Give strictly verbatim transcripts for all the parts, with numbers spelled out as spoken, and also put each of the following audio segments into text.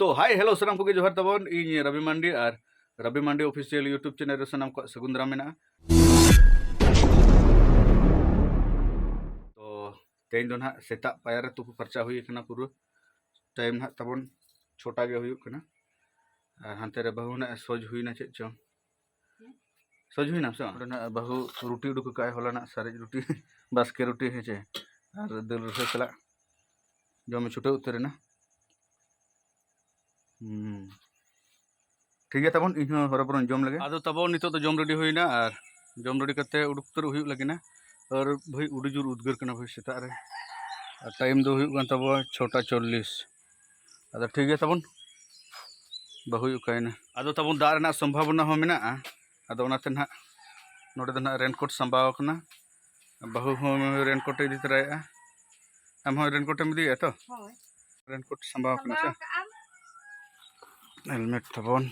ᱛᱚ hi hello, ᱥᱟᱱᱟᱢ ᱠᱚᱜᱮ ᱡᱚᱦᱟᱨ ᱛᱟᱵᱚᱱ᱾ ᱤᱧ ᱨᱚᱵᱤ ᱢᱟᱱᱰᱤ ᱟᱨ ᱨᱚᱵᱤ ᱢᱟᱱᱰᱤ ᱚᱯᱷᱤᱥᱤᱭᱟᱞ YouTube ᱪᱮᱱᱮᱞ ᱨᱮ ᱥᱟᱱᱟᱢ ᱠᱚᱣᱟᱜ ᱥᱟᱹᱜᱩᱱ ᱫᱟᱨᱟᱢ ᱢᱮᱱᱟᱜᱼᱟ᱾ ᱛᱚ ᱛᱮᱦᱮᱧ ᱫᱚ ᱱᱟᱦᱟᱜ ᱥᱮᱛᱟᱜ ᱯᱟᱭᱟᱨ ᱨᱮ ᱛᱩᱯᱩ ᱯᱷᱟᱨᱪᱟ ᱦᱩᱭ ᱟᱠᱟᱱᱟ, ᱯᱩᱨᱟᱹ ᱴᱟᱭᱤᱢ ᱱᱟᱦᱟᱜ ᱛᱟᱵᱚᱱ ᱪᱷᱚᱴᱟ ᱜᱮ ᱦᱩᱭᱩᱜ ᱠᱟᱱᱟ᱾ ᱟᱨ ᱦᱟᱱᱛᱮ ᱨᱮ ᱵᱟᱹᱦᱩ ᱱᱟᱦᱟᱜ ᱥᱚᱡᱽ ᱦᱩᱭᱱᱟ, ᱪᱮᱫ ᱪᱚᱝ ᱥᱚᱡᱽ ᱦᱩᱭᱱᱟ ᱥᱮ ᱵᱟᱝ? ᱚᱸᱰᱮ ᱱᱟᱜ ᱵᱟᱹᱦᱩ ᱨᱩᱴᱤ ᱩᱰᱩᱠ ᱟᱠᱟᱫᱼᱟᱭ, ᱦᱚᱞᱟᱱᱟᱜ ᱥᱟᱨᱮᱡ ᱨᱩᱴᱤ, ᱵᱟᱥᱠᱮ ᱨᱩᱴᱤ, ᱦᱮᱸ ᱪᱮ, ᱟᱨ ᱫᱟᱹᱞ ᱨᱟᱥᱮ ᱥᱟᱞᱟᱜ ᱡᱚᱢ ᱮ ᱪᱷᱩᱴᱟᱹᱣ ᱩᱛᱟᱹᱨ ᱮᱱᱟ᱾ ᱦᱩᱸ᱾ ᱴᱷᱤᱠ ᱜᱮᱭᱟ ᱛᱟᱵᱚᱱ, ᱤᱧ ᱦᱚᱸ ᱦᱚᱨᱚᱵᱚᱨᱚᱧ ᱡᱚᱢ ᱞᱮᱜᱮ᱾ ᱟᱫᱚ ᱛᱟᱵᱚᱱ ᱱᱤᱛᱚᱜ ᱫᱚ ᱡᱚᱢ ᱨᱮᱰᱤ ᱦᱩᱭᱱᱟ ᱟᱨ ᱡᱚᱢ ᱨᱮᱰᱤ ᱠᱟᱛᱮ ᱩᱰᱩᱠ ᱩᱛᱟᱹᱨᱚᱜ ᱦᱩᱭᱩᱜ ᱞᱟᱹᱜᱤᱫ ᱱᱟ᱾ ᱟᱨ ᱵᱷᱟᱹᱭ, ᱟᱹᱰᱤ ᱡᱳᱨ ᱩᱫᱽᱜᱟᱹᱨ ᱠᱟᱱᱟ ᱵᱷᱟᱹᱭ ᱥᱮᱛᱟᱜ ᱨᱮ᱾ ᱟᱨ ᱴᱟᱭᱤᱢ ᱫᱚ ᱦᱩᱭᱩᱜ ᱠᱟᱱ ᱛᱟᱵᱚᱱᱟ ᱪᱷᱚᱴᱟ ᱪᱚᱞᱞᱤᱥ᱾ ᱟᱫᱚ ᱴᱷᱤᱠ ᱜᱮᱭᱟ ᱛᱟᱵᱚᱱ, ᱵᱟᱹᱦᱩᱭ ᱚᱠᱟᱭᱮᱱᱟ? ᱟᱫᱚ ᱛᱟᱵᱚᱱ ᱫᱟᱜ ᱨᱮᱱᱟᱜ ᱥᱚᱢᱵᱷᱟᱵᱚᱱᱟ ᱦᱚᱸ ᱢᱮᱱᱟᱜᱼᱟ᱾ ᱟᱫᱚ ᱚᱱᱟᱛᱮ ᱱᱟᱦᱟᱜ ᱱᱚᱰᱮ ᱫᱚ ᱱᱟᱦᱟᱜ ᱨᱮᱱᱠᱳᱴ ᱥᱟᱢᱵᱟᱣ ᱟᱠᱟᱱᱟ᱾ ᱵᱟᱹᱦᱩ ᱦᱚᱸ ᱨᱮᱱᱠᱳᱴ ᱮ ᱤᱫᱤ ᱛᱚᱨᱟᱭᱮᱫᱼᱟ᱾ ᱟᱢ ᱦᱚᱸ ᱨᱮᱱᱠᱳᱴ ᱮᱢ ᱤᱫᱤᱭᱮᱫᱼᱟ ᱛᱚ? ᱦᱳᱭ᱾ ᱨᱮᱱᱠᱳᱴ ᱥᱟᱢᱵᱟᱣ ᱟᱠᱟᱱᱟ ᱥᱮ? ᱥᱟᱢᱵᱟᱣ ᱠᱟᱜᱼᱟᱢ? ᱦᱮᱞᱢᱮᱴ ᱛᱟᱵᱚᱱ᱾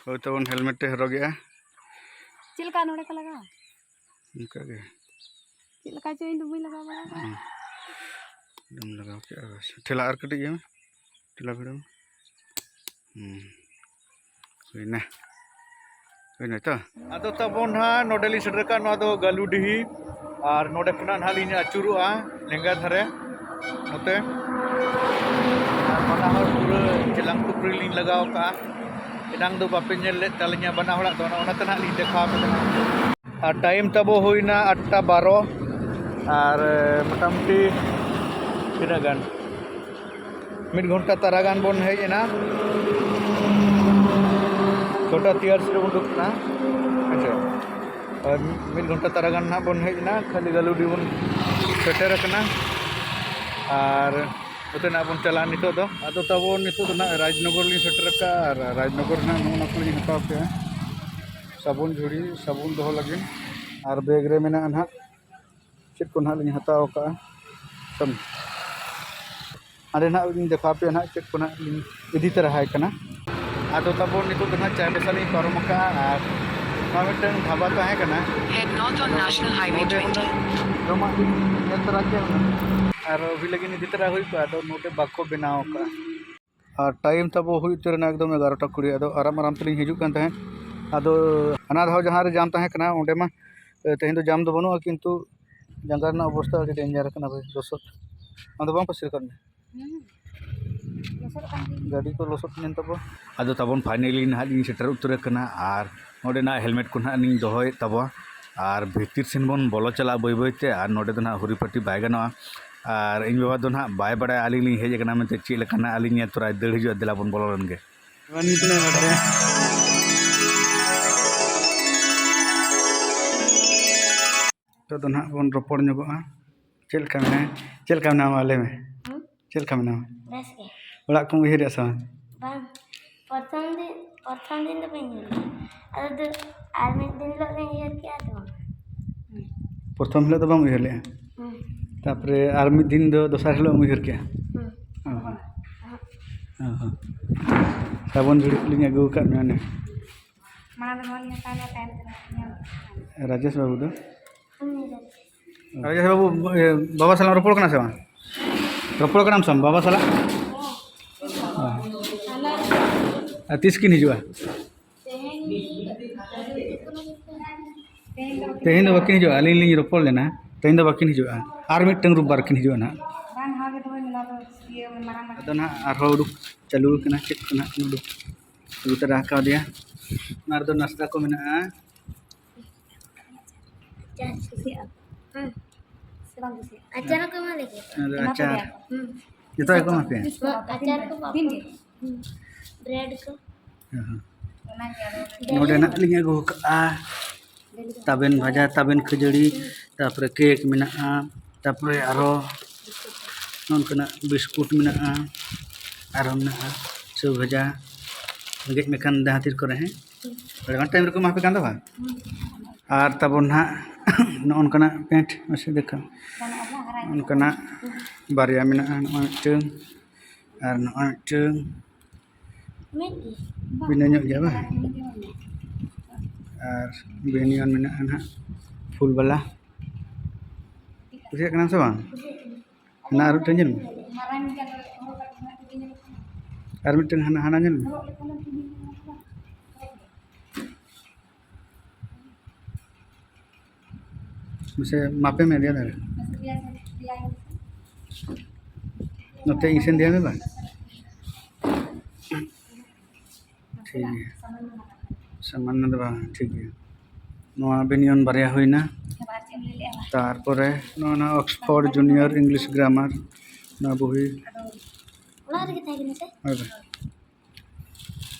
ᱦᱳᱭ ᱛᱟᱵᱚᱱ, ᱦᱮᱞᱢᱮᱴ ᱮ ᱦᱚᱨᱚᱜᱮᱜᱼᱟ᱾ ᱪᱮᱫ ᱞᱮᱠᱟ ᱱᱚᱰᱮ ᱠᱚ ᱞᱟᱜᱟᱣᱟ? ᱚᱱᱠᱟ ᱜᱮ᱾ ᱪᱮᱫ ᱞᱮᱠᱟ ᱪᱚ ᱤᱧ ᱫᱚ ᱵᱟᱹᱧ ᱞᱟᱜᱟᱣ ᱵᱟᱲᱟ ᱟᱠᱟᱫᱟ᱾ ᱦᱮᱸ᱾ ᱟᱫᱚᱢ ᱞᱟᱜᱟᱣ ᱠᱮᱜᱼᱟ, ᱵᱟᱥ᱾ ᱴᱷᱮᱞᱟ ᱟᱨ ᱠᱟᱹᱴᱤᱡ ᱤᱭᱟᱹ ᱢᱮ᱾ ᱴᱷᱮᱞᱟ ᱵᱷᱤᱲᱟᱹᱣ ᱢᱮ᱾ ᱦᱩᱸ᱾ ᱦᱩᱭᱱᱟ᱾ ᱦᱩᱭᱱᱟ ᱛᱚ? ᱟᱫᱚ ᱛᱟᱵᱚᱱ ᱦᱟᱸᱜ ᱱᱚᱰᱮ ᱞᱤᱧ ᱥᱮᱴᱮᱨ ᱟᱠᱟᱫ, ᱱᱚᱣᱟ ᱫᱚ ᱜᱟᱹᱞᱩᱰᱤᱦᱤ᱾ ᱟᱨ ᱱᱚᱰᱮ ᱠᱷᱚᱱᱟᱜ ᱱᱟᱦᱟᱜ ᱞᱤᱧ ᱟᱹᱪᱩᱨᱚᱜᱼᱟ ᱞᱮᱸᱜᱟ ᱫᱷᱟᱨᱮ ᱱᱚᱛᱮ᱾ ᱟᱨ ᱵᱟᱱᱟ ᱦᱚᱲ ᱯᱩᱨᱟᱹ ᱪᱮᱞᱟᱝ ᱴᱩᱯᱨᱤ ᱞᱤᱧ ᱞᱟᱜᱟᱣ ᱠᱟᱜᱼᱟ᱾ ᱮᱱᱟᱝ ᱫᱚ ᱵᱟᱯᱮ ᱧᱮᱞ ᱞᱮᱫ ᱛᱟᱹᱞᱤᱧᱟ ᱵᱟᱱᱟ ᱦᱚᱲᱟᱜ ᱫᱚ, ᱚᱱᱟ, ᱚᱱᱟᱛᱮ ᱱᱟᱦᱟᱜ ᱞᱤᱧ ᱫᱮᱠᱷᱟᱣ ᱟᱯᱮ ᱠᱟᱱᱟ᱾ ᱟᱨ ᱴᱟᱭᱤᱢ ᱛᱟᱵᱚ ᱦᱩᱭᱱᱟ ᱟᱴᱴᱟ ᱵᱟᱨᱚ, ᱟᱨ, ᱮ, ᱢᱚᱴᱟᱢᱩᱴᱤ ᱛᱤᱱᱟᱹᱜ ᱜᱟᱱ? ᱢᱤᱫ ᱜᱷᱚᱱᱴᱟ ᱛᱟᱨᱟ ᱜᱟᱱ ᱵᱚᱱ ᱦᱮᱡ ᱮᱱᱟ᱾ ᱪᱷᱚᱴᱟ ᱛᱤᱭᱟᱨᱥᱤ ᱨᱮᱵᱚᱱ ᱩᱰᱩᱠ ᱮᱱᱟ᱾ ᱦᱮᱸ ᱥᱮ? ᱟᱨ ᱢᱤᱫ ᱜᱷᱚᱱᱴᱟ ᱛᱟᱨᱟ ᱜᱟᱱ ᱱᱟᱦᱟᱜ ᱵᱚᱱ ᱦᱮᱡ ᱮᱱᱟ, ᱠᱷᱟᱹᱞᱤ ᱜᱟᱹᱞᱩᱰᱤ ᱵᱚᱱ ᱥᱮᱴᱮᱨ ᱟᱠᱟᱱᱟ᱾ ᱟᱨ ᱱᱚᱛᱮ ᱱᱟᱦᱟᱜ ᱵᱚᱱ ᱪᱟᱞᱟᱜᱼᱟ ᱱᱤᱛᱚᱜ ᱫᱚ᱾ ᱟᱫᱚ ᱛᱟᱵᱚ ᱱᱤᱛᱚᱜ ᱫᱚ ᱱᱟᱦᱟᱜ ᱨᱟᱡᱽᱱᱚᱜᱚᱨ ᱞᱤᱧ ᱥᱮᱴᱮᱨ ᱟᱠᱟᱫᱼᱟ᱾ ᱟᱨ ᱨᱟᱡᱽᱱᱚᱜᱚᱨ ᱨᱮᱱᱟᱜ ᱱᱚᱜᱼᱚ ᱱᱚᱣᱟ ᱠᱚᱞᱤᱧ ᱦᱟᱛᱟᱣ ᱠᱮᱜᱼᱟ, ᱥᱟᱵᱚᱱ ᱡᱷᱩᱲᱤ, ᱥᱟᱵᱚᱱ ᱫᱚᱦᱚ ᱞᱟᱹᱜᱤᱫ᱾ ᱟᱨ ᱵᱮᱜᱽ ᱨᱮ ᱢᱮᱱᱟᱜᱼᱟ ᱱᱟᱦᱟᱜ ᱪᱮᱫ ᱠᱚ ᱱᱟᱦᱟᱜ ᱞᱤᱧ ᱦᱟᱛᱟᱣ ᱟᱠᱟᱫᱼᱟ᱾ ᱥᱟᱵ-, ᱦᱟᱸᱰᱮ ᱱᱟᱦᱟᱜ ᱞᱤᱧ ᱫᱮᱠᱷᱟᱣ ᱟᱯᱮᱭᱟ ᱱᱟᱦᱟᱜ ᱪᱮᱫ ᱠᱚ ᱱᱟᱦᱟᱜ ᱞᱤᱧ ᱤᱫᱤ ᱛᱚᱨᱟᱭ ᱠᱟᱱᱟ᱾ ᱟᱫᱚ ᱛᱟᱵᱚᱱ ᱱᱤᱛᱚᱜ ᱫᱚ ᱱᱟᱦᱟᱜ ᱪᱟᱭᱵᱟᱥᱟ ᱞᱤᱧ ᱯᱟᱨᱚᱢ ᱟᱠᱟᱫᱼᱟ ᱟᱨ ᱱᱚᱣᱟ ᱢᱤᱫᱴᱟᱝ ᱰᱷᱟᱵᱟ ᱛᱟᱦᱮᱸ ᱠᱟᱱᱟ᱾ Head north on National Highway ᱱᱚᱰᱮ ᱦᱩᱱᱟᱹᱝ ᱡᱚᱢᱟᱜ ᱞᱤᱧ ᱧᱮᱞ ᱛᱚᱨᱟ ᱠᱮᱫᱼᱟ ᱦᱩᱱᱟᱹᱝ᱾ ᱟᱨ ᱟᱹᱜᱩᱭ ᱞᱟᱹᱜᱤᱫ ᱤᱫᱤ ᱛᱚᱨᱟ ᱦᱩᱭ ᱠᱚᱜᱼᱟ, ᱟᱫᱚ ᱱᱚᱰᱮ ᱵᱟᱠᱚ ᱵᱮᱱᱟᱣ ᱟᱠᱟᱫᱼᱟ᱾ ᱟᱨ time ᱛᱟᱵᱚ ᱦᱩᱭ ᱩᱛᱟᱹᱨ ᱮᱱᱟ ᱮᱠᱫᱚᱢ ᱮᱜᱟᱨᱚᱴᱟ ᱠᱩᱲᱤ᱾ ᱟᱫᱚ ᱟᱨᱟᱢ ᱟᱨᱟᱢ ᱛᱮᱞᱤᱧ ᱦᱤᱡᱩᱜ ᱠᱟᱱ ᱛᱟᱦᱮᱸᱫ᱾ ᱟᱫᱚ ᱦᱟᱱᱟ ᱫᱷᱟᱣ ᱡᱟᱦᱟᱸ ᱨᱮ ᱡᱟᱢ ᱛᱟᱦᱮᱸ ᱠᱟᱱᱟ, ᱚᱸᱰᱮ ᱢᱟ, ᱮ, ᱛᱮᱦᱮᱧ ᱫᱚ ᱡᱟᱢ ᱫᱚ ᱵᱟᱹᱱᱩᱜᱼᱟ, ᱠᱤᱱᱛᱩ ᱡᱟᱸᱜᱟ ᱨᱮᱱᱟᱜ ᱚᱵᱚᱥᱛᱟ ᱟᱹᱰᱤ danger ᱠᱟᱱᱟ ᱵᱷᱟᱹᱭ, ᱞᱚᱥᱚᱫ᱾ ᱟᱢ ᱫᱚ ᱵᱟᱢ ᱯᱟᱹᱥᱤᱨ ᱟᱠᱟᱫ ᱢᱮᱭᱟ? ᱦᱩᱸ᱾ ᱞᱚᱥᱚᱫ ᱟᱠᱟᱱ ᱜᱤᱭᱟᱹᱧ᱾ ᱜᱟᱹᱰᱤ ᱠᱚ ᱞᱚᱥᱚᱫ ᱮᱱ ᱛᱟᱵᱚ᱾ ᱟᱫᱚ ᱛᱟᱵᱚᱱ finally ᱱᱟᱦᱟᱜ ᱞᱤᱧ ᱥᱮᱴᱮᱨ ᱩᱛᱟᱹᱨ ᱟᱠᱟᱱᱟ, ᱟᱨ ᱱᱚᱰᱮᱱᱟᱜ helmet ᱠᱚ ᱱᱟᱦᱟᱜ ᱞᱤᱧ ᱫᱚᱦᱚᱭᱮᱫ ᱛᱟᱵᱚᱣᱟ᱾ ᱟᱨ ᱵᱷᱤᱛᱤᱨ ᱥᱮᱱ ᱵᱚᱱ ᱵᱚᱞᱚ ᱪᱟᱞᱟᱜᱼᱟ ᱵᱟᱹᱭ ᱵᱟᱹᱭ ᱛᱮ, ᱟᱨ ᱱᱚᱰᱮ ᱫᱚ ᱱᱟᱦᱟᱜ ᱦᱩᱨᱤᱯᱟᱹᱴᱤ ᱵᱟᱭ ᱜᱟᱱᱚᱜᱼᱟ᱾ ᱟᱨ ᱤᱧ ᱵᱟᱵᱟ ᱫᱚ ᱱᱟᱦᱟᱜ ᱵᱟᱭ ᱵᱟᱲᱟᱭᱟ ᱟᱹᱞᱤᱧ ᱞᱤᱧ ᱦᱮᱡ ᱟᱠᱟᱱᱟ ᱢᱮᱱᱛᱮ, ᱪᱮᱫ ᱞᱮᱠᱟ ᱱᱟᱦᱟᱜ ᱟᱹᱞᱤᱧ ᱧᱮᱞ ᱛᱚᱨᱟᱭ ᱫᱟᱹᱲ ᱦᱤᱡᱩᱜᱼᱟ᱾ ᱫᱮᱞᱟ ᱵᱚᱱ ᱵᱚᱞᱚ ᱞᱮᱱ ᱜᱮ᱾ ᱱᱤᱛᱚᱜ ᱫᱚ ᱱᱟᱦᱟᱜ ᱵᱚᱱ ᱨᱚᱯᱚᱲ ᱧᱚᱜᱚᱜᱼᱟ᱾ ᱪᱮᱫ ᱞᱮᱠᱟ ᱢᱮᱱᱟᱭᱟ? ᱪᱮᱫ ᱞᱮᱠᱟ ᱢᱮᱱᱟᱢᱟ ᱞᱟᱹᱭ ᱢᱮ? ᱦᱩᱸ? ᱪᱮᱫ ᱞᱮᱠᱟ ᱢᱮᱱᱟᱢᱟ? ᱵᱮᱥ ᱜᱮ᱾ ᱚᱲᱟᱜ ᱠᱚᱢ ᱩᱭᱦᱟᱹᱨᱮᱜᱼᱟ ᱥᱮ ᱵᱟᱝ? ᱵᱟᱝ, ᱯᱨᱚᱛᱷᱚᱢ ᱫᱤᱱ, ᱯᱨᱚᱛᱷᱚᱢ ᱫᱤᱱ ᱫᱚ ᱵᱟᱹᱧ ᱩᱭᱦᱟᱹᱨ ᱞᱮᱫᱟ᱾ ᱟᱫᱚ ᱫᱚ ᱟᱨ ᱢᱤᱫ ᱫᱤᱱ ᱦᱤᱞᱳᱜ ᱞᱤᱧ ᱩᱭᱦᱟᱹᱨ ᱠᱮᱜᱼᱟ ᱛᱚ᱾ ᱯᱨᱚᱛᱷᱚᱢ ᱦᱤᱞᱳᱜ ᱫᱚ ᱵᱟᱢ ᱩᱭᱦᱟᱹᱨ ᱞᱮᱜᱼᱟ? ᱦᱩᱸ᱾ ᱛᱟᱨᱯᱚᱨᱮ ᱟᱨ ᱢᱤᱫ ᱫᱤᱱ ᱫᱚ, ᱫᱚᱥᱟᱨ ᱦᱤᱞᱳᱜ ᱮᱢ ᱩᱭᱦᱟᱹᱨ ᱠᱮᱜᱼᱟ? ᱦᱩᱸ᱾ ᱚ᱾ ᱚ ᱦᱚᱸ᱾ ᱥᱟᱵᱚᱱ ᱡᱷᱩᱲᱤ ᱠᱚᱞᱤᱧ ᱟᱹᱜᱩ ᱟᱠᱟᱫ ᱢᱮᱭᱟ ᱚᱱᱮ᱾ ᱢᱟᱲᱟᱝ ᱫᱚ ᱱᱚᱣᱟ ᱧᱮᱞ ᱛᱟᱭ ᱢᱮ, ᱛᱟᱭᱚᱢ ᱛᱮᱫᱚ ᱧᱮᱞ᱾ ᱨᱟᱡᱮᱥ ᱵᱟᱹᱵᱩ ᱫᱚ? ᱩᱱᱤ ᱫᱚ᱾ ᱨᱟᱡᱮᱥ ᱵᱟᱹᱵᱩ, ᱮ, ᱵᱟᱵᱟ ᱥᱟᱞᱟᱜ ᱨᱚᱯᱚᱲ ᱠᱟᱱᱟ ᱥᱮ ᱵᱟᱝ? ᱨᱚᱯᱚᱲ ᱠᱟᱱᱟᱢ ᱥᱮ ᱵᱟᱝ ᱵᱟᱵᱟ ᱥᱟᱞᱟᱜ? ᱟᱨ ᱛᱤᱥ ᱠᱤᱱ ᱦᱤᱡᱩᱜᱼᱟ? ᱛᱮᱦᱮᱧ ᱫᱚ ᱵᱟᱹᱠᱤᱱ ᱦᱤᱡᱩᱜᱼᱟ, ᱟᱹᱞᱤᱧ ᱞᱤᱧ ᱨᱚᱯᱚᱲ ᱞᱮᱱᱟ, ᱛᱮᱦᱮᱧ ᱫᱚ ᱵᱟᱹᱠᱤᱱ ᱦᱤᱡᱩᱜᱼᱟ, ᱟᱨ ᱢᱤᱫᱴᱟᱝ ᱨᱳᱵᱵᱟᱨ ᱠᱤᱱ ᱦᱤᱡᱩᱜᱼᱟ ᱱᱟᱦᱟᱜ᱾ ᱟᱫᱚ ᱱᱟᱦᱟᱜ ᱟᱨᱦᱚᱸ ᱩᱰᱩᱠ ᱪᱟᱹᱞᱩ ᱟᱠᱟᱱᱟ, ᱪᱮᱫ ᱠᱚ ᱱᱟᱦᱟᱜ ᱠᱤᱱ ᱩᱰᱩᱠ ᱟᱹᱜᱩ ᱛᱟᱨᱟ ᱟᱠᱟᱣᱫᱮᱭᱟ᱾ ᱚᱱᱟ ᱨᱮᱫᱚ ᱱᱟᱥᱛᱟ ᱠᱚ ᱢᱮᱱᱟᱜᱼᱟ᱾ ᱪᱟ ᱠᱩᱥᱤᱭᱟᱜᱼᱟ? ᱦᱮᱸ᱾ ᱥᱮ ᱵᱟᱝ ᱠᱩᱥᱤᱭᱟᱜᱼᱟ? ᱟᱪᱟᱨ ᱦᱚᱸᱠᱚ ᱮᱢᱟ ᱞᱮ ᱜᱮᱭᱟ᱾ ᱟᱫᱚ ᱮᱢᱟ ᱠᱚ ᱟᱪᱟᱨ᱾ ᱜᱮᱭᱟ ᱠᱚ᱾ ᱦᱩᱸ᱾ ᱡᱚᱛᱚ ᱜᱮᱠᱚ ᱮᱢᱟ ᱯᱮᱭᱟ? ᱦᱩᱸ, ᱟᱪᱟᱨ ᱠᱚ, ᱯᱟᱯᱚᱲ᱾ ᱫᱤᱱ ᱜᱮ? ᱦᱩᱸ᱾ ᱵᱨᱮᱰ ᱠᱚ᱾ ᱦᱮᱸ, ᱦᱮᱸ᱾ ᱚᱱᱟ ᱜᱮ ᱟᱨᱚ ᱱᱚᱰᱮᱱᱟᱜ ᱞᱤᱧ ᱟᱹᱜᱩ ᱟᱠᱟᱫᱼᱟ᱾ ᱛᱟᱵᱮᱱ ᱵᱷᱟᱡᱟ, ᱛᱟᱵᱮᱱ ᱠᱷᱟᱹᱡᱟᱹᱲᱤ, ᱛᱟᱨᱯᱚᱨᱮ ᱠᱮᱠ ᱢᱮᱱᱟᱜᱼᱟ, ᱛᱟᱨᱯᱚᱨᱮ ᱟᱨᱚ ᱱᱚᱝᱠᱟᱱᱟᱜ ᱵᱤᱥᱠᱩᱴ ᱢᱮᱱᱟᱜᱼᱟ, ᱟᱨᱚ ᱢᱮᱱᱟᱜᱼᱟ ᱥᱮᱣ ᱵᱷᱟᱡᱟ᱾ ᱨᱮᱸᱜᱮᱡ ᱢᱮᱠᱷᱟᱱ ᱡᱟᱦᱟᱸ ᱛᱤᱨ ᱠᱚᱨᱮ, ᱦᱮᱸ, ᱟᱹᱰᱤ ᱜᱟᱱ time ᱨᱮᱠᱚ ᱮᱢᱟ ᱯᱮ ᱠᱟᱱ ᱫᱚ ᱵᱟᱝ? ᱟᱨ ᱛᱟᱵᱚᱱ ᱱᱟᱦᱟᱜ ᱱᱚᱜᱼᱚ ᱱᱚᱝᱠᱟᱱᱟᱜ ᱯᱮᱱᱴ, ᱢᱟᱥᱮ ᱫᱮᱠᱷᱟᱣ, ᱚᱱᱠᱟᱱᱟᱜ ᱵᱟᱨᱭᱟ ᱢᱮᱱᱟᱜᱼᱟ, ᱱᱚᱜᱼᱚᱭ ᱢᱤᱫᱴᱟᱹᱝ ᱟᱨ ᱱᱚᱜᱼᱚᱭ ᱢᱤᱫᱴᱟᱹᱝ᱾ ᱵᱷᱤᱱᱟᱹ ᱧᱚᱜ ᱜᱮᱭᱟ ᱵᱟᱝ? ᱟᱨ ᱵᱮᱱᱤᱭᱟᱱ ᱢᱮᱱᱟᱜᱼᱟ ᱱᱟᱦᱟᱜ, ᱯᱷᱩᱞ ᱵᱟᱞᱟ᱾ ᱠᱩᱥᱤᱭᱟᱜ ᱠᱟᱱᱟᱢ ᱥᱮ ᱵᱟᱝ? ᱚᱱᱟ ᱟᱨ ᱢᱤᱫᱴᱟᱝ ᱧᱮᱞ ᱢᱮ᱾ ᱟᱨ ᱢᱤᱫᱴᱮᱱ ᱦᱟᱱᱟ, ᱦᱟᱱᱟ ᱧᱮᱞ ᱢᱮ᱾ ᱢᱟᱥᱮ ᱢᱟᱯᱮ ᱢᱮ ᱫᱮᱭᱟ ᱫᱷᱟᱨᱮ᱾ ᱱᱚᱛᱮ ᱤᱧ ᱥᱮᱱ ᱫᱮᱭᱟ ᱢᱮ ᱵᱟᱝ? ᱴᱷᱤᱠ ᱜᱮᱭᱟ᱾ ᱥᱟᱢᱟᱱᱱᱚ ᱫᱚ ᱵᱟᱝ, ᱴᱷᱤᱠ ᱜᱮᱭᱟ᱾ ᱱᱚᱣᱟ ᱵᱮᱱᱤᱭᱚᱱ ᱵᱟᱨᱭᱟ ᱦᱩᱭᱱᱟ᱾ ᱛᱟᱨᱯᱚᱨᱮ ᱱᱚᱣᱟ ᱱᱟ Oxford Junior English Grammar, ᱱᱚᱣᱟ ᱵᱳᱦᱤ᱾ ᱚᱲᱟᱜ ᱨᱮᱜᱮ ᱛᱟᱦᱮᱸ ᱠᱟᱱᱟ ᱥᱮ? ᱦᱳᱭ, ᱦᱳᱭ᱾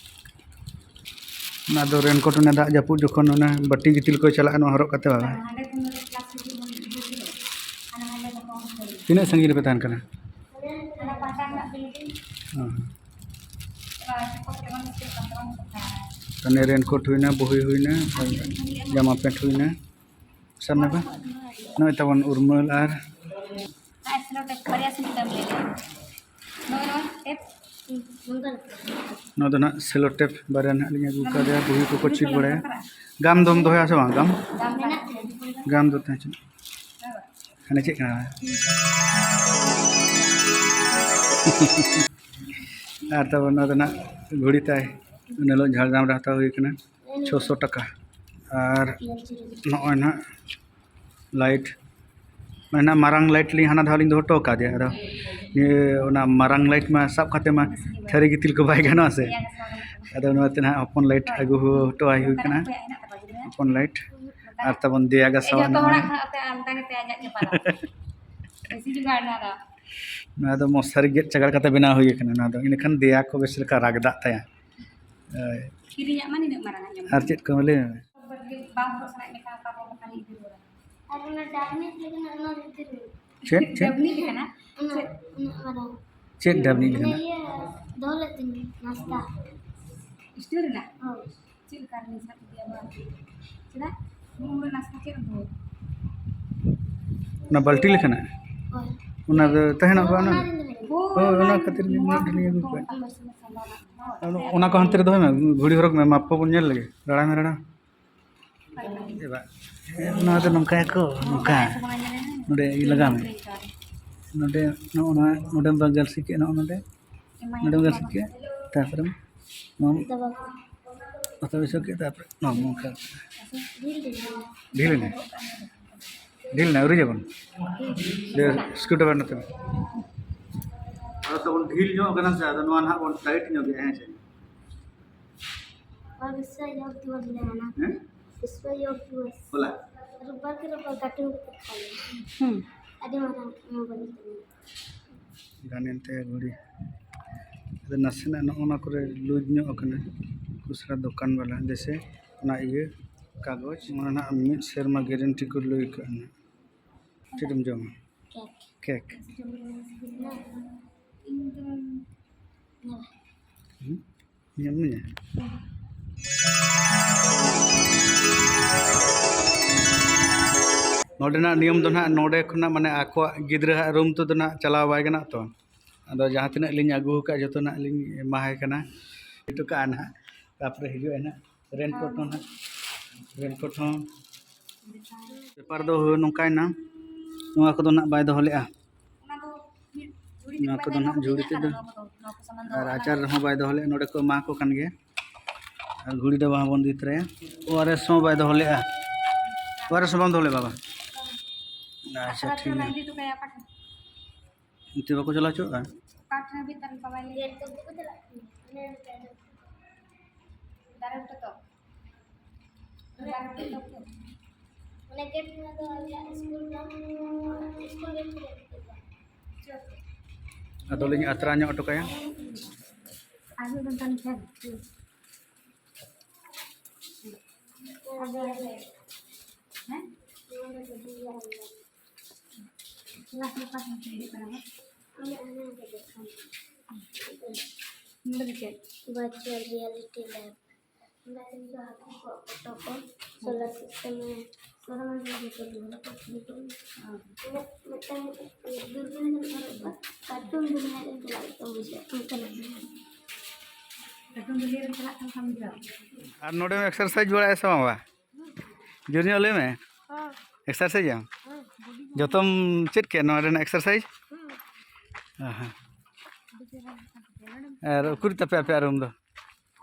ᱚᱱᱟ ᱫᱚ ᱨᱮᱱᱠᱳᱴ, ᱚᱱᱟ ᱫᱟᱜ ᱡᱟᱹᱯᱩᱫ ᱡᱚᱠᱷᱚᱱ ᱚᱱᱟ ᱵᱟᱹᱴᱤ ᱜᱤᱛᱤᱞ ᱠᱚᱭ ᱪᱟᱞᱟᱜᱼᱟ, ᱱᱚᱣᱟ ᱦᱚᱨᱚᱜ ᱠᱟᱛᱮ ᱵᱟᱵᱟ᱾ ᱛᱤᱱᱟᱹᱜ ᱥᱟᱺᱜᱤᱧ ᱨᱮᱯᱮ ᱛᱟᱦᱮᱱ ᱠᱟᱱᱟ? ᱦᱮᱸ᱾ ᱛᱟᱦᱞᱮ ᱨᱮᱱᱠᱳᱴ ᱦᱩᱭᱱᱟ, ᱵᱳᱦᱤ ᱦᱩᱭᱱᱟ, ᱡᱟᱢᱟ ᱯᱮᱱᱴ ᱦᱩᱭᱱᱟ᱾ ᱥᱟᱵ ᱢᱮ ᱵᱟ᱾ ᱱᱚᱜᱼᱚᱭ ᱛᱟᱵᱚᱱ ᱩᱨᱢᱟᱹᱞ ᱟᱨ ᱱᱚᱜᱼᱚᱭ ᱱᱚᱣᱟ ᱴᱮᱯ᱾ ᱱᱚᱣᱟ ᱫᱚ ᱱᱟᱜ ᱥᱮᱞᱳ ᱴᱮᱯ ᱵᱟᱨᱭᱟ ᱱᱟᱜ ᱞᱤᱧ ᱟᱹᱜᱩ ᱠᱟᱫᱮᱭᱟ, ᱵᱳᱦᱤ ᱠᱚᱠᱚ ᱪᱮᱫ ᱵᱟᱲᱟᱭᱟ᱾ ᱜᱟᱢ ᱫᱚᱢ ᱫᱚᱦᱚᱭᱟ ᱥᱮ ᱵᱟᱝ? ᱜᱟᱢ? ᱜᱟᱢ ᱫᱚ ᱛᱟᱦᱮᱸ ᱦᱚᱪᱚ᱾ ᱦᱟᱱᱮ ᱪᱮᱫ ᱠᱟᱱᱟ? ᱟᱨ ᱛᱟᱵᱚᱱ ᱱᱚᱣᱟ ᱫᱚ ᱱᱟᱜ ᱜᱷᱩᱲᱤ ᱛᱟᱭ, ᱩᱱ ᱦᱤᱞᱳᱜ ᱡᱷᱟᱲᱜᱨᱟᱢ ᱨᱮ ᱦᱟᱛᱟᱣ ᱦᱩᱭ ᱠᱟᱱᱟ, ᱪᱷᱚᱥᱚ ᱴᱟᱠᱟ᱾ ᱟᱨ ᱱᱚᱜᱼᱚᱭ ᱱᱟᱜ ᱞᱟᱭᱤᱴ, ᱢᱟᱱᱮ ᱱᱟᱜ ᱢᱟᱨᱟᱝ ᱞᱟᱭᱤᱴ ᱞᱤᱧ ᱦᱟᱱᱟ ᱫᱷᱟᱣ ᱞᱤᱧ ᱫᱚᱦᱚ ᱦᱚᱴᱚ ᱠᱟᱫᱮᱭᱟ, ᱟᱫᱚ ᱱᱤᱭᱟᱹ ᱚᱱᱟ ᱢᱟᱨᱟᱝ ᱞᱟᱭᱤᱴ ᱢᱟ ᱥᱟᱵ ᱠᱟᱛᱮ ᱢᱟ ᱛᱷᱟᱹᱨᱤ ᱜᱤᱛᱤᱞ ᱠᱚ ᱵᱟᱭ ᱜᱟᱱᱚᱜᱼᱟ ᱥᱮ, ᱟᱫᱚ ᱱᱚᱣᱟᱛᱮ ᱱᱟᱜ ᱦᱚᱯᱚᱱ ᱞᱟᱭᱤᱴ ᱟᱹᱜᱩ ᱦᱚᱴᱚ ᱟᱭ ᱦᱩᱭ ᱠᱟᱱᱟ, ᱦᱚᱯᱚᱱ ᱞᱟᱭᱤᱴ᱾ ᱟᱨ ᱛᱟᱵᱚᱱ ᱫᱮᱭᱟ ᱜᱟᱥᱟᱣᱟᱜ ᱱᱚᱜᱼᱚᱭ᱾ ᱱᱚᱣᱟ ᱫᱚ ᱢᱚᱥᱟᱨᱤ ᱜᱮᱫ ᱪᱟᱜᱟᱲ ᱠᱟᱛᱮ ᱵᱮᱱᱟᱣ ᱦᱩᱭ ᱠᱟᱱᱟ᱾ ᱱᱚᱣᱟ ᱫᱚ ᱤᱱᱟᱹᱠᱷᱟᱱ ᱫᱮᱭᱟ ᱠᱚ ᱵᱮᱥ ᱞᱮᱠᱟ ᱨᱟᱜᱽᱫᱟᱜ ᱛᱟᱭᱟ᱾ ᱦᱳᱭ᱾ ᱠᱤᱨᱤᱧᱟᱜ ᱢᱟ ᱱᱤᱱᱟᱹᱜ ᱢᱟᱨᱟᱝ ᱟᱜ ᱧᱟᱢᱚᱜ᱾ ᱟᱨ ᱪᱮᱫ ᱠᱚ ᱞᱟᱹᱭ ᱢᱮ? ᱵᱟᱝ ᱦᱚᱨᱚᱜ ᱥᱟᱱᱟᱭᱮᱫ ᱢᱮᱠᱷᱟᱱ ᱚᱠᱟ ᱠᱚ ᱵᱟᱠᱷᱟᱱ ᱤᱫᱤ ᱨᱩᱣᱟᱹᱲᱟ᱾ ᱟᱨ ᱚᱱᱟ ᱰᱟᱵᱱᱤ ᱛᱟᱦᱮᱸ ᱠᱟᱱᱟ, ᱚᱱᱟ ᱵᱷᱤᱛᱤᱨ ᱨᱮ᱾ ᱪᱮᱫ, ᱪᱮᱫ? ᱰᱟᱵᱱᱤ ᱛᱟᱦᱮᱸ ᱠᱟᱱᱟ? ᱚᱱᱟ, ᱪᱮᱫ? ᱩᱱᱟᱹᱜ ᱢᱟᱨᱟᱝ᱾ ᱪᱮᱫ ᱰᱟᱵᱱᱤ ᱚᱱᱮ ᱠᱟᱱᱟ? ᱤᱭᱟᱹ ᱫᱚᱦᱚ ᱞᱮᱫ ᱛᱤᱧ ᱱᱟᱥᱛᱟ᱾ ᱥᱴᱤᱞ ᱨᱮᱱᱟᱜ? ᱦᱳᱭ᱾ ᱪᱮᱫ ᱞᱮᱠᱟ ᱨᱮᱞᱤᱧ ᱥᱟᱵ ᱤᱫᱤᱭᱟ ᱱᱚᱣᱟ? ᱪᱮᱫᱟᱜ? ᱱᱚᱣᱟ ᱩᱱᱟᱹᱜ ᱱᱟᱥᱛᱟ ᱪᱮᱫ ᱮᱢ ᱫᱚᱦᱚᱭᱟ? ᱚᱱᱟ ᱵᱟᱹᱞᱴᱤ ᱞᱮᱠᱟᱱᱟᱜ? ᱦᱳᱭ᱾ ᱚᱱᱟ ᱫᱚ ᱛᱟᱦᱮᱱᱟ ᱵᱟᱝ ᱚᱱᱟ? ᱦᱳᱭ, ᱚᱱᱟ ᱠᱷᱟᱹᱛᱤᱨ ᱜᱮ ᱩᱱᱟᱹᱜ ᱰᱷᱮᱨ ᱞᱤᱧ ᱟᱹᱜᱩ ᱠᱟᱜ᱾ ᱚᱱᱟ ᱠᱚ ᱦᱟᱱᱛᱮ ᱨᱮ ᱫᱚᱦᱚᱭ ᱢᱮ, ᱜᱷᱩᱲᱤ ᱦᱚᱨᱚᱜ ᱢᱮ, ᱢᱟᱯ ᱠᱚᱵᱚᱱ ᱧᱮᱞ ᱞᱮᱜᱮ᱾ ᱨᱟᱲᱟ ᱢᱮ, ᱨᱟᱲᱟ᱾ ᱮ ᱵᱟ, ᱚᱱᱟ ᱫᱚ ᱱᱚᱝᱠᱟᱭᱟᱠᱚ, ᱱᱚᱝᱠᱟ᱾ ᱱᱚᱰᱮ ᱤᱭᱟᱹ ᱞᱟᱜᱟᱣ ᱢᱮ᱾ ᱱᱚᱰᱮ, ᱱᱚᱜᱼᱚ ᱱᱚᱣᱟ, ᱱᱚᱰᱮᱢ ᱵᱟᱝ ᱜᱟᱞᱥᱤ ᱠᱮᱫ, ᱱᱚᱜᱼᱚ ᱱᱚᱰᱮ᱾ ᱱᱚᱰᱮᱢ ᱜᱟᱥᱮ ᱠᱮᱫᱟ, ᱛᱟᱨᱯᱚᱨᱮ ᱱᱚᱣᱟ ᱫᱚ ᱵᱟᱝ᱾ ᱦᱟᱛᱟᱣ ᱵᱤᱥᱟᱹᱣ ᱠᱮᱫᱟ, ᱛᱟᱨᱯᱚᱨᱮ ᱱᱚᱣᱟ ᱱᱚᱝᱠᱟ᱾ ᱰᱷᱤᱞ ᱰᱷᱤᱞ᱾ ᱰᱷᱤᱞ ᱮᱱᱟ? ᱰᱷᱤᱞ ᱮᱱᱟ, ᱟᱹᱣᱨᱤ ᱡᱟᱵᱚᱱ᱾ ᱥᱠᱨᱩ ᱰᱨᱟᱭᱵᱷᱟᱨ ᱱᱚᱛᱮ ᱢᱮ᱾ ᱟᱫᱚ ᱛᱟᱵᱚᱱ ᱰᱷᱤᱞ ᱧᱚᱜ ᱠᱟᱱᱟ ᱥᱮ, ᱟᱫᱚ ᱱᱚᱣᱟ ᱱᱟᱦᱟᱜ ᱵᱚᱱ ᱴᱟᱭᱤᱴ ᱧᱚᱜ ᱮᱫᱟ, ᱦᱮᱸ ᱥᱮ? ᱟᱨ ᱵᱤᱥᱣᱚ ᱭᱳᱜᱽ ᱫᱤᱵᱚᱥ ᱢᱮᱱᱟᱜᱼᱟ᱾ ᱦᱮᱸ? ᱵᱤᱥᱣᱚ ᱭᱳᱜᱽ ᱫᱤᱵᱚᱥ᱾ ᱦᱚᱞᱟ? ᱨᱳᱵᱵᱟᱨ ᱠᱮ ᱨᱳᱵᱵᱟᱨ ᱜᱟᱛᱮ ᱠᱚ ᱠᱷᱟᱱ᱾ ᱦᱩᱸ᱾ ᱟᱹᱰᱤ ᱢᱟᱨᱟᱝ ᱢᱳᱵᱟᱭᱤᱞ ᱠᱟᱱᱟ᱾ ᱜᱟᱱᱮᱱ ᱛᱟᱭᱟ ᱜᱷᱩᱲᱤ᱾ ᱟᱫᱚ ᱱᱟᱥᱮᱱᱟᱜ ᱱᱚᱜᱼᱚ ᱱᱚᱣᱟ ᱠᱚᱨᱮ ᱞᱩᱡᱽ ᱧᱚᱜ ᱟᱠᱟᱱᱟ᱾ ᱠᱷᱩᱥᱨᱟ ᱫᱚᱠᱟᱱ ᱵᱟᱞᱟ, ᱡᱮᱭᱥᱮ ᱚᱱᱟ ᱤᱭᱟᱹ ᱠᱟᱜᱚᱡᱽ, ᱚᱱᱟ ᱱᱟᱦᱟᱜ ᱢᱤᱫ ᱥᱮᱨᱢᱟ ᱜᱮᱨᱮᱱᱴᱤ ᱠᱚ ᱞᱟᱹᱭ ᱠᱟᱜᱼᱟ ᱱᱟᱦᱟᱜ᱾ ᱪᱮᱫ ᱮᱢ ᱡᱚᱢᱟ? ᱠᱮᱠ᱾ ᱠᱮᱠ᱾ ᱤᱧ ᱫᱚ ᱦᱩᱸ? ᱧᱮᱞ ᱢᱮ᱾ ᱱᱚᱰᱮᱱᱟᱜ ᱱᱤᱭᱚᱢ ᱫᱚ ᱱᱟᱦᱟᱜ, ᱱᱚᱰᱮ ᱠᱷᱚᱱᱟᱜ ᱢᱟᱱᱮ ᱟᱠᱚᱣᱟᱜ ᱜᱤᱫᱽᱨᱟᱹᱣᱟᱜ ᱨᱩᱢ ᱛᱮᱫᱚ ᱱᱟᱦᱟᱜ ᱪᱟᱞᱟᱣ ᱵᱟᱭ ᱜᱟᱱᱚᱜ ᱛᱚ᱾ ᱟᱫᱚ ᱡᱟᱦᱟᱸ ᱛᱤᱱᱟᱹᱜ ᱞᱤᱧ ᱟᱹᱜᱩ ᱟᱠᱟᱫ, ᱡᱚᱛᱚ ᱱᱟᱦᱟᱜ ᱞᱤᱧ ᱮᱢᱟᱭ ᱠᱟᱱᱟ, ᱦᱚᱴᱚ ᱠᱟᱜᱼᱟ ᱱᱟᱦᱟᱜ᱾ ᱛᱟᱨᱯᱚᱨᱮ ᱦᱤᱡᱩᱜᱼᱟᱭ ᱱᱟᱦᱟᱜ, ᱨᱮᱱᱠᱳᱴ ᱦᱚᱸ ᱱᱟᱦᱟᱜ, ᱨᱮᱱᱠᱳᱴ ᱦᱚᱸ᱾ ᱵᱮᱯᱟᱨ ᱫᱚ ᱦᱩᱭ ᱱᱚᱝᱠᱟᱭᱮᱱᱟ, ᱱᱚᱣᱟ ᱠᱚᱫᱚ ᱱᱟᱦᱟᱜ ᱵᱟᱭ ᱫᱚᱦᱚ ᱞᱮᱫᱼᱟ᱾ ᱱᱚᱣᱟ ᱠᱚᱫᱚ ᱱᱟᱦᱟᱜ ᱡᱷᱩᱲᱤ ᱛᱮᱫᱚ, ᱟᱨ ᱟᱪᱟᱨ ᱨᱮᱦᱚᱸ ᱵᱟᱭ ᱫᱚᱦᱚ ᱞᱮᱫᱼᱟ, ᱱᱚᱰᱮ ᱠᱚ ᱮᱢᱟ ᱠᱚ ᱠᱟᱱ ᱜᱮᱭᱟ᱾ ᱟᱨ ᱜᱷᱩᱲᱤ ᱫᱚ ᱵᱟᱝ ᱵᱚᱱ ᱤᱫᱤ ᱛᱚᱨᱟᱭᱟ᱾ ᱳ ᱟᱨ ᱮᱥ ᱦᱚᱸ ᱵᱟᱭ ᱫᱚᱦᱚ ᱞᱮᱫᱼᱟ, ᱳ ᱟᱨ ᱮᱥ ᱦᱚᱸ ᱵᱟᱢ ᱫᱚᱦᱚ ᱞᱮᱫᱼᱟ ᱵᱟᱵᱟ? ᱟᱪᱪᱷᱟ, ᱴᱷᱤᱠ ᱜᱮᱭᱟ᱾ ᱚᱱᱛᱮ ᱵᱟᱠᱚ ᱪᱟᱞᱟᱣ ᱦᱚᱪᱚᱣᱟᱜᱼᱟ? ᱫᱟᱨᱮ ᱵᱩᱴᱟᱹ ᱛᱚ᱾ ᱚᱱᱟ ᱜᱮᱴ ᱠᱷᱚᱱᱟᱜ ᱫᱚ ᱟᱞᱮᱭᱟᱜ ᱥᱠᱩᱞ ᱫᱚ, ᱥᱠᱩᱞ ᱜᱮᱴ ᱠᱷᱚᱱᱟᱜ ᱜᱮ᱾ ᱟᱫᱚᱞᱤᱧ ᱟᱛᱨᱟ ᱧᱚᱜ ᱦᱚᱴᱚ ᱠᱟᱭᱟ᱾ ᱟᱨ ᱢᱤᱫ ᱫᱚᱢ ᱛᱟᱦᱮᱱ ᱠᱷᱟᱱ᱾ ᱦᱮᱸ? ᱚᱱᱟ ᱫᱚ ᱚᱠᱟ ᱠᱷᱚᱱ ᱦᱤᱡᱩᱜ ᱠᱟᱱᱟ? ᱱᱚᱰᱮ ᱫᱚ ᱪᱮᱫ? Virtual reality lab᱾ ᱚᱸᱰᱮ ᱠᱷᱚᱱ ᱫᱚ ᱦᱟᱹᱠᱩ ᱠᱚ ᱯᱷᱳᱴᱳ ᱠᱚ, solar system ᱮ, solar system ᱡᱚᱛᱚ ᱜᱮ ᱢᱮᱱᱟᱜᱼᱟ᱾ ᱢᱤᱫ-, ᱢᱤᱫᱴᱟᱝ ᱫᱩᱨᱵᱤᱱ ᱞᱮᱠᱟᱱᱟᱜ ᱦᱚᱨᱚᱜ ᱠᱟᱜᱼᱟ, cartoon ᱫᱩᱱᱤᱭᱟᱹ ᱨᱮᱢ ᱪᱟᱞᱟᱜ ᱞᱮᱠᱟ ᱵᱩᱡᱷᱟᱹᱜᱼᱟ, ᱚᱱᱠᱟᱱᱟᱜ ᱫᱩᱱᱤᱭᱟᱹ᱾ Cartoon ᱫᱩᱱᱤᱭᱟᱹ ᱨᱮᱢ ᱪᱟᱞᱟᱜ ᱠᱟᱱ ᱠᱷᱟᱱ ᱵᱩᱡᱷᱟᱹᱜᱼᱟ᱾ ᱟᱨ ᱱᱚᱰᱮ exercise ᱵᱟᱲᱟᱭᱟ ᱥᱮ ᱵᱟᱝ ᱵᱟ? ᱡᱳᱨ ᱧᱚᱜ ᱞᱟᱹᱭ ᱢᱮ᱾ ᱦᱚᱸ᱾ Exercise ᱟᱢ? ᱦᱚᱸ, body ᱠᱚ᱾ ᱡᱚᱛᱚᱢ ᱪᱮᱫ ᱠᱮᱫ ᱱᱚᱣᱟ ᱨᱮᱱᱟᱜ exercise? ᱦᱚᱸ᱾ ᱟᱦᱟ᱾ ᱟᱹᱰᱤ ᱪᱮᱦᱨᱟ ᱧᱮᱞᱚᱜ ᱠᱟᱱᱟ᱾ ᱟᱨ ᱩᱠᱩᱨ ᱛᱟᱯᱮ ᱟᱯᱮᱭᱟᱜ ᱨᱩᱢ ᱫᱚ?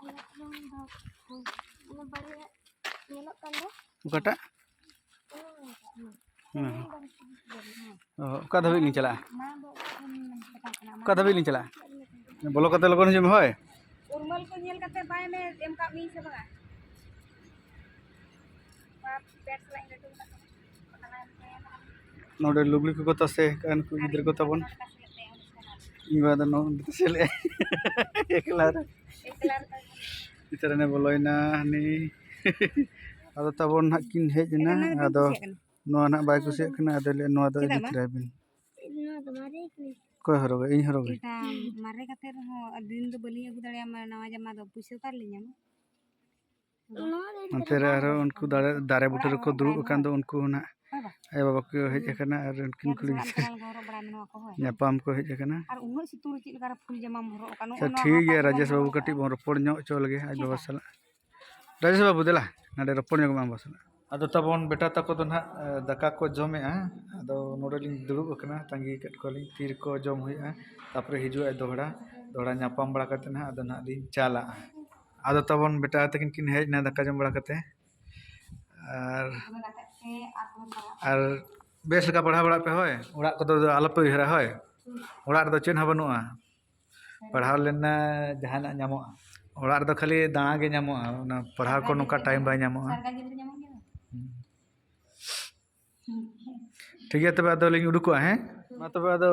ᱟᱞᱮᱭᱟᱜ ᱨᱩᱢ ᱫᱚ ᱚᱱᱟ ᱵᱟᱨᱭᱟ ᱧᱮᱞᱚᱜ ᱠᱟᱱ ᱫᱚ᱾ ᱚᱠᱟᱴᱟᱜ? ᱚᱱᱟ ᱵᱟᱨᱭᱟ᱾ ᱦᱮᱸ᱾ ᱚ, ᱚᱠᱟ ᱫᱷᱟᱹᱵᱤᱡ ᱞᱤᱧ ᱪᱟᱞᱟᱜᱼᱟ? ᱢᱟᱲᱟᱝ ᱫᱚ ᱚᱠᱟ ᱠᱷᱚᱱ ᱪᱟᱞᱟᱜ ᱠᱟᱱᱟ? ᱚᱠᱟ ᱫᱷᱟᱹᱵᱤᱡ ᱞᱤᱧ ᱪᱟᱞᱟᱜᱼᱟ? ᱵᱚᱞᱚ ᱠᱟᱛᱮ ᱞᱚᱜᱚᱱ ᱦᱤᱡᱩᱜ ᱢᱮ, ᱦᱳᱭ᱾ ᱩᱨᱢᱟᱹᱞ ᱠᱚ ᱧᱮᱞ ᱠᱟᱛᱮ ᱵᱟᱭ ᱢᱮ ᱮᱢ ᱠᱟᱜ ᱢᱤᱧ ᱥᱮ ᱵᱟᱝᱟ? ᱱᱚᱰᱮ ᱞᱩᱜᱽᱲᱤ ᱠᱚᱠᱚ ᱛᱟᱥᱮ ᱟᱠᱟᱫ ᱱᱩᱠᱩ ᱜᱤᱫᱽᱨᱟᱹ ᱠᱚ ᱛᱟᱵᱚᱱ᱾ ᱤᱧ ᱵᱟ ᱫᱚ ᱱᱚᱜᱼᱚ ᱱᱚᱰᱮ ᱛᱟᱥᱮ ᱞᱮᱫᱼᱟᱭ᱾ ᱮᱠᱞᱟ ᱨᱮ᱾ ᱮᱠᱞᱟ ᱨᱮ᱾ ᱵᱷᱤᱛᱨᱤ ᱨᱮ ᱵᱚᱞᱚᱭᱮᱱᱟ ᱦᱟᱹᱱᱤ᱾ ᱟᱫᱚ ᱛᱟᱵᱚᱱ ᱱᱟᱦᱟᱜ ᱠᱤᱱ ᱦᱮᱡ ᱮᱱᱟ᱾ ᱟᱫᱚ ᱱᱚᱣᱟ ᱱᱟᱦᱟᱜ ᱵᱟᱭ ᱠᱩᱥᱤᱭᱟᱜ ᱠᱟᱱᱟ᱾ ᱟᱫᱚ ᱞᱟᱹᱭ, "ᱱᱚᱣᱟ ᱫᱚ ᱤᱫᱤ ᱛᱚᱨᱟᱭ ᱵᱤᱱ᱾" ᱚᱠᱚᱭ ᱦᱚᱨᱚᱜᱟ? ᱤᱧ ᱦᱚᱨᱚᱜᱟᱹᱧ᱾ ᱢᱟᱨᱮ ᱠᱟᱛᱮ ᱨᱮᱦᱚᱸ ᱫᱤᱱ ᱫᱚ ᱵᱟᱹᱞᱤᱧ ᱟᱹᱜᱩ ᱫᱟᱲᱮᱭᱟᱢᱟ ᱱᱟᱣᱟ ᱡᱟᱢᱟ ᱫᱚ, ᱯᱩᱭᱥᱟᱹ ᱚᱠᱟ ᱨᱮᱞᱤᱧ ᱧᱟᱢᱟ? ᱱᱚᱛᱮ ᱨᱮ ᱟᱨᱦᱚᱸ ᱩᱱᱠᱩ ᱫᱟᱨᱮ, ᱫᱟᱨᱮ ᱵᱩᱴᱟᱹ ᱨᱮᱠᱚ ᱫᱩᱲᱩᱵ ᱟᱠᱟᱱ ᱫᱚ, ᱩᱱᱠᱩ ᱦᱚᱸ ᱱᱟᱜ ᱟᱭᱳ ᱵᱟᱵᱟ ᱠᱚ ᱦᱮᱡ ᱟᱠᱟᱱᱟ ᱟᱨ ᱩᱱᱠᱤᱱ ᱠᱩᱲᱤ ᱜᱤᱫᱽᱨᱟᱹ ᱧᱟᱯᱟᱢ ᱠᱚ ᱦᱮᱡ ᱟᱠᱟᱱᱟ᱾ ᱟᱨ ᱩᱱᱟᱹᱜ ᱥᱤᱛᱩᱝ ᱨᱮ ᱪᱮᱫ ᱞᱮᱠᱟ ᱨᱮ ᱯᱷᱩᱞ ᱡᱟᱢᱟᱢ ᱦᱚᱨᱚᱜ ᱟᱠᱟᱫ? ᱟᱪᱪᱷᱟ, ᱴᱷᱤᱠ ᱜᱮᱭᱟ, ᱨᱟᱡᱮᱥ ᱵᱟᱹᱵᱩ ᱠᱟᱹᱴᱤᱡ ᱵᱚᱱ ᱨᱚᱯᱚᱲ ᱧᱚᱜ ᱦᱚᱪᱚ ᱞᱮᱜᱮ ᱟᱡ ᱵᱟᱵᱟ ᱥᱟᱞᱟᱜ᱾ ᱨᱟᱡᱮᱥ ᱵᱟᱹᱵᱩ, ᱫᱮᱞᱟ, ᱱᱚᱰᱮ ᱨᱚᱯᱚᱲ ᱧᱚᱜ ᱢᱟ ᱟᱢ ᱵᱟᱵᱟ ᱥᱟᱞᱟᱜ᱾ ᱟᱫᱚ ᱛᱟᱵᱚᱱ ᱵᱮᱴᱟ ᱛᱟᱠᱚ ᱫᱚ ᱱᱟᱦᱟᱜ, ᱮ, ᱫᱟᱠᱟ ᱠᱚ ᱡᱚᱢᱮᱜᱼᱟ᱾ ᱟᱫᱚ ᱱᱚᱰᱮ ᱞᱤᱧ ᱫᱩᱲᱩᱵ ᱟᱠᱟᱱᱟ, ᱛᱟᱺᱜᱤ ᱟᱠᱟᱫ ᱠᱚᱣᱟᱞᱤᱧ, ᱛᱤ ᱨᱮᱠᱚ ᱡᱚᱢ ᱦᱩᱭᱩᱜᱼᱟ᱾ ᱛᱟᱨᱯᱚᱨᱮ ᱦᱤᱡᱩᱜᱼᱟᱭ ᱫᱚᱦᱲᱟ, ᱫᱚᱦᱲᱟ ᱧᱟᱯᱟᱢ ᱵᱟᱲᱟ ᱠᱟᱛᱮ ᱱᱟᱦᱟᱜ ᱟᱫᱚ ᱱᱟᱦᱟᱜ ᱞᱤᱧ ᱪᱟᱞᱟᱜᱼᱟ᱾ ᱟᱫᱚ ᱛᱟᱵᱚᱱ ᱵᱮᱴᱟ ᱛᱟᱹᱠᱤᱱ ᱠᱤᱱ ᱦᱮᱡ ᱮᱱᱟ ᱫᱟᱠᱟ ᱡᱚᱢ ᱵᱟᱲᱟ ᱠᱟᱛᱮ᱾ ᱟᱨ, ᱟᱨ ᱵᱮᱥ ᱞᱮᱠᱟ ᱯᱟᱲᱦᱟᱣ ᱵᱟᱲᱟᱜ ᱯᱮ, ᱦᱳᱭ᱾ ᱚᱲᱟᱜ ᱠᱚᱫᱚ ᱟᱞᱚᱯᱮ ᱩᱭᱦᱟᱹᱨᱟ, ᱦᱳᱭ᱾ ᱚᱲᱟᱜ ᱨᱮᱫᱚ ᱪᱮᱫ ᱦᱚᱸ ᱵᱟᱹᱱᱩᱜᱼᱟ᱾ ᱯᱟᱲᱦᱟᱣ ᱞᱮᱱᱟ ᱡᱟᱦᱟᱱᱟᱜ ᱧᱟᱢᱚᱜᱼᱟ᱾ ᱚᱲᱟᱜ ᱨᱮᱫᱚ ᱠᱷᱟᱹᱞᱤ ᱫᱟᱬᱟ ᱜᱮ ᱧᱟᱢᱚᱜᱼᱟ, ᱚᱱᱟ ᱯᱟᱲᱦᱟᱣ ᱠᱚ ᱱᱚᱝᱠᱟ ᱴᱟᱭᱤᱢ ᱵᱟᱭ ᱧᱟᱢᱚᱜᱼᱟ᱾ ᱦᱩᱸ᱾ ᱴᱷᱤᱠ ᱜᱮᱭᱟ, ᱛᱚᱵᱮ ᱟᱫᱚ ᱞᱤᱧ ᱩᱰᱩᱠᱚᱜᱼᱟ, ᱦᱮᱸ? ᱢᱟ ᱛᱚᱵᱮ ᱟᱫᱚ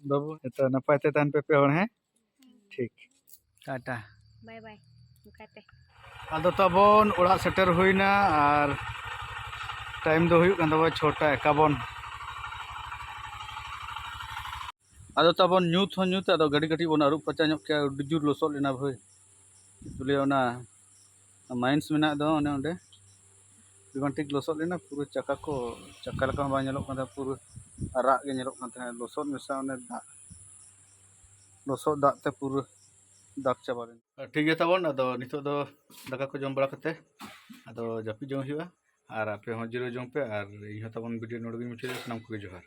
ᱵᱟᱹᱵᱩ, ᱱᱤᱛᱚᱜ ᱱᱟᱯᱟᱭ ᱛᱮ ᱛᱟᱦᱮᱱ ᱯᱮ ᱯᱮ ᱦᱚᱲ, ᱦᱮᱸ? ᱴᱷᱤᱠ, ᱴᱟᱴᱟ᱾ ᱵᱟᱭ ᱵᱟᱭ, ᱱᱚᱝᱠᱟᱭ ᱯᱮ᱾ ᱟᱫᱚ ᱛᱟᱵᱚᱱ ᱚᱲᱟᱜ ᱥᱮᱴᱮᱨ ᱦᱩᱭᱱᱟ ᱟᱨ ᱴᱟᱭᱤᱢ ᱫᱚ ᱦᱩᱭᱩᱜ ᱠᱟᱱ ᱛᱟᱵᱚᱱᱟ ᱪᱷᱚᱴᱟ ᱮᱠᱟᱵᱚᱱ᱾ ᱟᱫᱚ ᱛᱟᱵᱚᱱ ᱧᱩᱛ ᱦᱚᱸ ᱧᱩᱛ, ᱟᱫᱚ ᱜᱟᱹᱰᱤ ᱠᱟᱹᱴᱤᱡ ᱵᱚᱱ ᱟᱹᱨᱩᱵ ᱯᱷᱟᱨᱪᱟ ᱧᱚᱜ ᱠᱮᱜᱼᱟ, ᱟᱹᱰᱤ ᱡᱳᱨ ᱞᱚᱥᱚᱫ ᱞᱮᱱᱟ ᱵᱷᱟᱹᱭ᱾ ᱵᱚᱞᱮ ᱚᱱᱟ ᱢᱟᱭᱤᱱᱥ ᱢᱮᱱᱟᱜ ᱫᱚ ᱚᱱᱮ ᱚᱸᱰᱮ, ᱟᱹᱰᱤ ᱜᱟᱱ ᱴᱷᱤᱠ ᱞᱚᱥᱚᱫ ᱞᱮᱱᱟ, ᱯᱩᱨᱟᱹ ᱪᱟᱠᱟ ᱠᱚ, ᱪᱟᱠᱟ ᱞᱮᱠᱟ ᱦᱚᱸ ᱵᱟᱝ ᱧᱮᱞᱚᱜ ᱠᱟᱱ ᱛᱟᱦᱮᱸᱫ, ᱯᱩᱨᱟᱹ ᱟᱨᱟᱜ ᱜᱮ ᱧᱮᱞᱚᱜ ᱠᱟᱱ ᱛᱟᱦᱮᱸᱫ, ᱞᱚᱥᱚᱫ ᱢᱮᱥᱟ ᱚᱱᱮ ᱫᱟᱜ, ᱞᱚᱥᱚᱫ ᱫᱟᱜ ᱛᱮ ᱯᱩᱨᱟᱹ ᱫᱟᱜ ᱪᱟᱵᱟ ᱞᱮᱱᱟ᱾ ᱴᱷᱤᱠ ᱜᱮᱭᱟ ᱛᱟᱵᱚᱱ, ᱟᱫᱚ ᱱᱤᱛᱚᱜ ᱫᱚ ᱫᱟᱠᱟ ᱠᱚ ᱡᱚᱢ ᱵᱟᱲᱟ ᱠᱟᱛᱮ ᱟᱫᱚ ᱡᱟᱹᱯᱤᱫ ᱡᱚᱝ ᱦᱩᱭᱩᱜᱼᱟ, ᱟᱨ ᱟᱯᱮ ᱦᱚᱸ ᱡᱤᱨᱟᱹᱣ ᱡᱚᱝ ᱯᱮ, ᱟᱨ ᱤᱧ ᱦᱚᱸ ᱛᱟᱵᱚᱱ ᱵᱷᱤᱰᱤᱭᱳ ᱱᱚᱰᱮ ᱜᱤᱧ ᱢᱩᱪᱟᱹᱫᱟ᱾ ᱥᱟᱱᱟᱢ ᱠᱚᱜᱮ ᱡᱚᱦᱟᱨ᱾